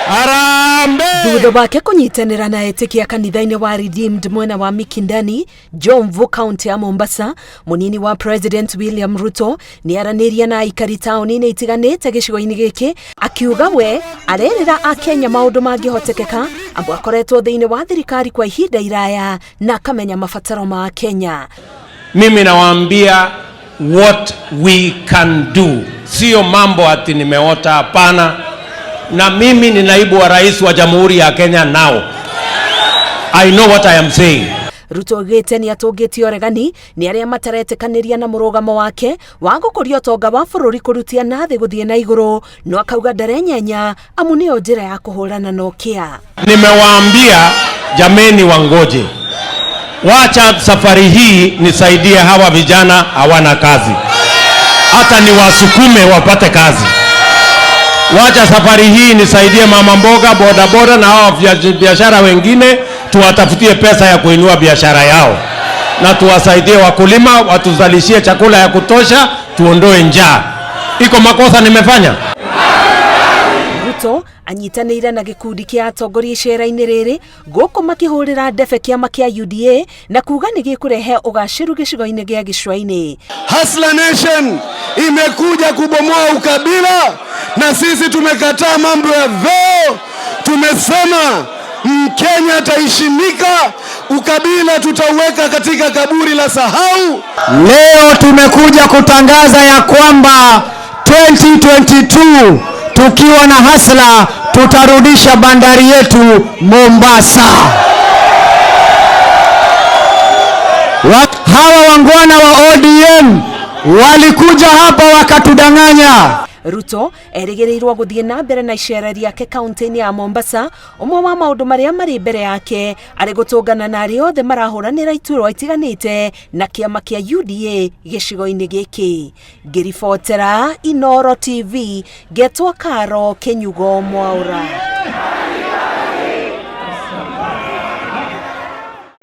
Harambee! Thutha wake kũnyitanĩra na etĩkia kanitha-inĩ wa Redeemed mwena wa Mikindani, Jomvu, kaunti ya Mombasa, mũnini wa President William Ruto nĩ aranĩria na aikari taũni-inĩ itiganĩte gĩcigo-inĩ gĩkĩ akiuga we arerĩra akenya maũndũ mangĩhotekeka amu akoretwo thĩinĩ wa thirikari kwa ihinda iraya na akamenya mabataro ma Kenya. Mimi nawaambia what we can do, sio mambo ati nimeota, hapana. Na mimi ni naibu wa rais wa Jamhuri ya Kenya now. I know what I am saying. Ruto augĩte nĩ atũngĩtie ũregani nĩ arĩa mataretĩkanĩria na mũrũgamo wake wa gũkũria ũtonga wa bũrũri kũrutia na thĩ gũthiĩ na igũrũ, no akauga ndarenyenya amu nĩyo njĩra ya kũhũrana na ũkĩa. Nimewaambia jameni, wangoje, wacha safari hii nisaidie hawa vijana hawana kazi, hata niwasukume wapate kazi. Wacha safari hii nisaidie mama mboga, bodaboda na hawa biashara wengine, tuwatafutie pesa ya kuinua biashara yao, na tuwasaidie wakulima watuzalishie chakula ya kutosha, tuondoe njaa. Iko makosa nimefanya? Ruto anyitanĩire na gĩkundi kĩa atongoria icera-inĩ rĩrĩ gũkũ makĩhũrĩra ndebe kĩama kĩa UDA na kuga nĩ gĩkũrehe ũgacĩru gĩcigo-inĩ gĩa gĩcũa-inĩ. Hustler Nation imekuja kubomoa ukabila, na sisi tumekataa mambo ya vyeo. Tumesema Mkenya ataheshimika, ukabila tutauweka katika kaburi la sahau. Leo tumekuja kutangaza ya kwamba 2022 tukiwa na Hustler tutarudisha bandari yetu Mombasa. Hawa wangwana wa ODM walikuja hapa wakatudanganya. Ruto erĩgĩrĩirwo gũthiĩ na mbere na icera rĩake kaunti-inĩ ya Mombasa, ũmwe wa maũndũ marĩa marĩ mbere yake arĩ gũtũngana na arĩa othe marahũranĩra iturwa itiganĩte na kĩama kĩa UDA gĩcigo-inĩ gĩkĩ. Ngĩribotera Inooro TV, ngetwo Karo Kĩnyugo Mwaũra.